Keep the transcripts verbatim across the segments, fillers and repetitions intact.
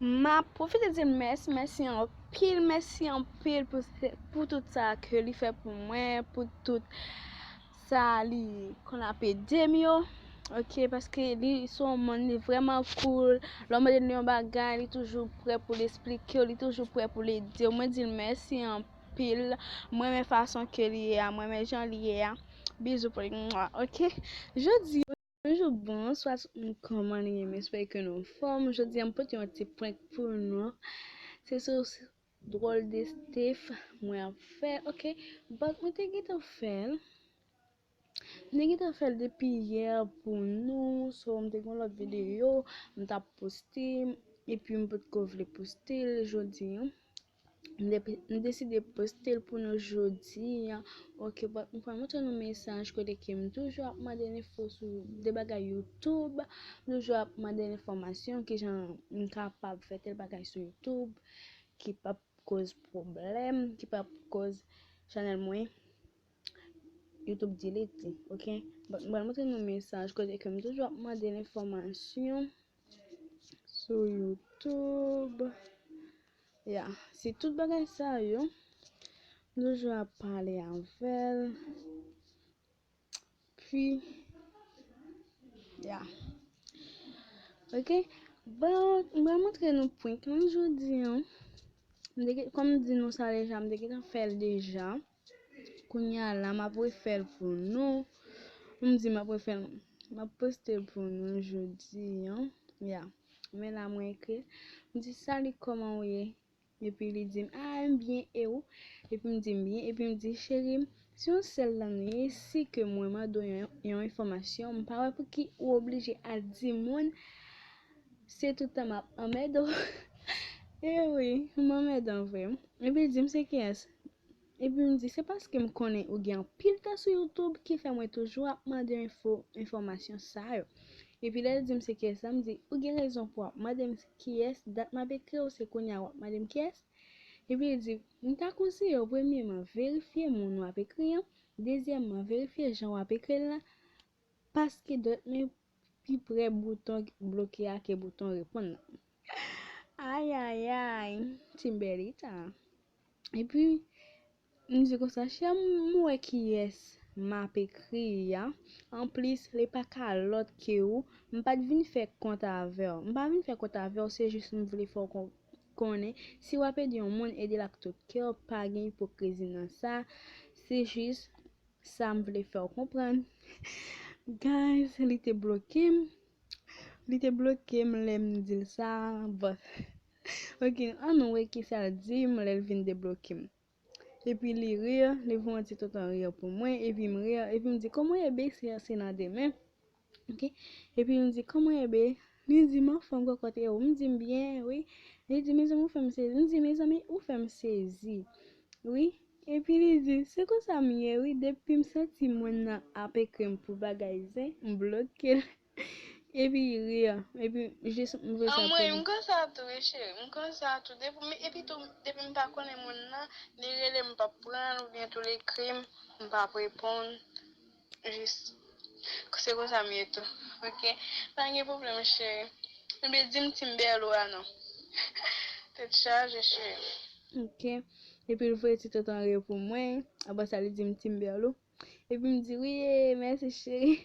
M ap pwofite di l mèsi, mèsi anpil, mèsi anpil pou, pou tout sa ke li fè pou mwen, pou tout sa li konn ap ede m yo. Ok, paske li se yon moun, li vrèman cool. Lè w mande l yon bagay, li toujou prè pou l esplike w, li toujou prè pou l ede w. Mwen di l mèsi anpil. Mwen renmen fason ke li ye a, mwen renmen jan li ye a. Bizou pou li. Mwa. Ok. Jodi, bonjou, bonswa, kòman nou ye? M espere ke nou anfòm. Jodi a, m pote yon ti prank pou nou. Se sou Drôle de Steph mwen ap fè, ok? But mwen te gentan fè l. M te gentan fè l depi yè pou nou. So, m te gen yon lòt videyo, m t ap poste, epi m potko vle poste l jodi a. M de-, m deside poste l pou nou jodi a. Ok, but m pral montre nou mesaj kote ke m toujou ap mande enfo sou de bagay YouTube. M toujou ap mande enfòmasyon, kijan m kapab fè tèl bagay sou YouTube, ki p ap koz pwoblèm, ki p ap koz chanèl mwen YouTube delete, ok? But m pral montre nou mesaj kote ke m toujou ap mande enfòmasyon sou YouTube. Ya, se tout bagay sa yo. M toujou ap pale avè l. Pi, ya. Ok? Bon, m pral montre nou prank lan jodi a. M te gen-, kòm m di nou sa deja, m te gentan fè l deja. Kounye a la, m ap refè l pou nou. M di m ap refè l, m ap poste l pou nou jodi a. Ya. Men la, mwen ekri l. M di, "Salut, kòman w ye?" Epi li di m, "Ah, m byen, e ou?" Epi m di, "M byen." Epi m di, "Cheri m, se yon sèl la nou ye, si ke mwen mande w yon, yon enfòmasyon, m pa wè pou ki ou oblije al di moun, se tout tan m ap anmède w." E wi, m anmèdan vre. Epi li di m, "Se kiyès?" Epi m di, "Se paske m konnen ou gen anpil tan sou YouTube ki fè mwen toujou ap mande enfo, enfòmasyon sa yo." Epi lè l di m se kiyès la, m di, "Ou gen rezon pou w ap mande m kiyès, dat m ap ekri w, se kounye a w ap mande m kiyès?" Epi li di, "M ta konseye w, premyeman, verifye moun w ap ekri an, dezyèmman, verifye jan w ap ekri l la, paske dòt men pi prè bouton bloke a ke bouton reponn nan." Ayayay, Timberlita. Epi, m di konsa, "Chè m, m wè kiyès m ap ekri a. Anplis, li pa ka lòt ke ou. M pa t vin fè kont avè w. M pa vin fè kont avè w, se jis m vle fè w kon-, konnen. Si w ap ede yon moun, ede l ak tout kè w. Pa gen ipokrizi nan sa. Se jis sa m vle fè w konprann." Guys, li te bloke m. Li te bloke m lè m di l sa. But, ok, ann nou wè kisa l di m lè l vin debloke m. Epi li ri, li fè yon ti tonton ri pou mwen, epi m ri, epi m di, "Kòman w ye, be?" Se, se nan demen. Ok? Epi m di, "Kòman w ye, be?" Li di, "M anfòm, kòkòt, e ou?" M di, "M byen, wi." Li di, "Mezanmi, ou fè m sezi." M di, "Mezanmi, ou fè m sezi." Wi. Epi li di, "Se konsa m ye, wi. Depi m santi moun nan ap ekri m pou bagay zen, m bloke l." Epi li ri, epi jis m vle sa. Anmwey, pou m konsa tou, wi, cheri. M konsa tou. Depi m, epi tou, depi m pa konnen moun nan, li rele m, m p ap pran l, oubyen tou li ekri m, m p ap reponn. Jis, se konsa m ye tou. Ok? Pa gen pwoblèm, cheri. Ebyen, di m Timberlo a non. Tèt chaje, cheri. Ok. Epi l voye ti tonton ri pou mwen. Apre sa, li di m Timberlo. Epi m di, "Wi, mèsi, cheri."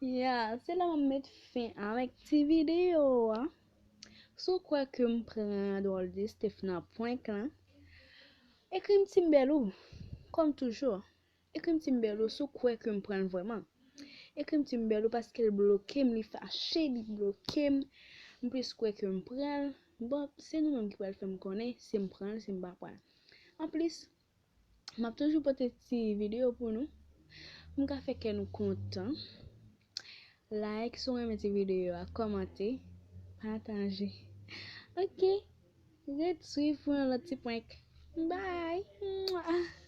Ya, se la m ap met fen avèk ti videyo a. Si w kwè ke m pran Drôle de Steph nan prank lan, ekri m Timberlo, kòm toujou. Ekri m Timberlo si w kwè ke m pran l vrèman. Ekri m Timberlo paske l bloke m, li fache, li bloke m. M plis kwè ke m pran l. Bon, se nou menm ki pral fè m konnen si m pran l, si m pa pran l. Anplis, m ap toujou pote ti videyo pou nou. M ka fè kè nou kontan. Like si w renmen ti videyo a, kòmante, pataje. Ok, ret swiv pou yon lòt ti prank. Bye! Mwah!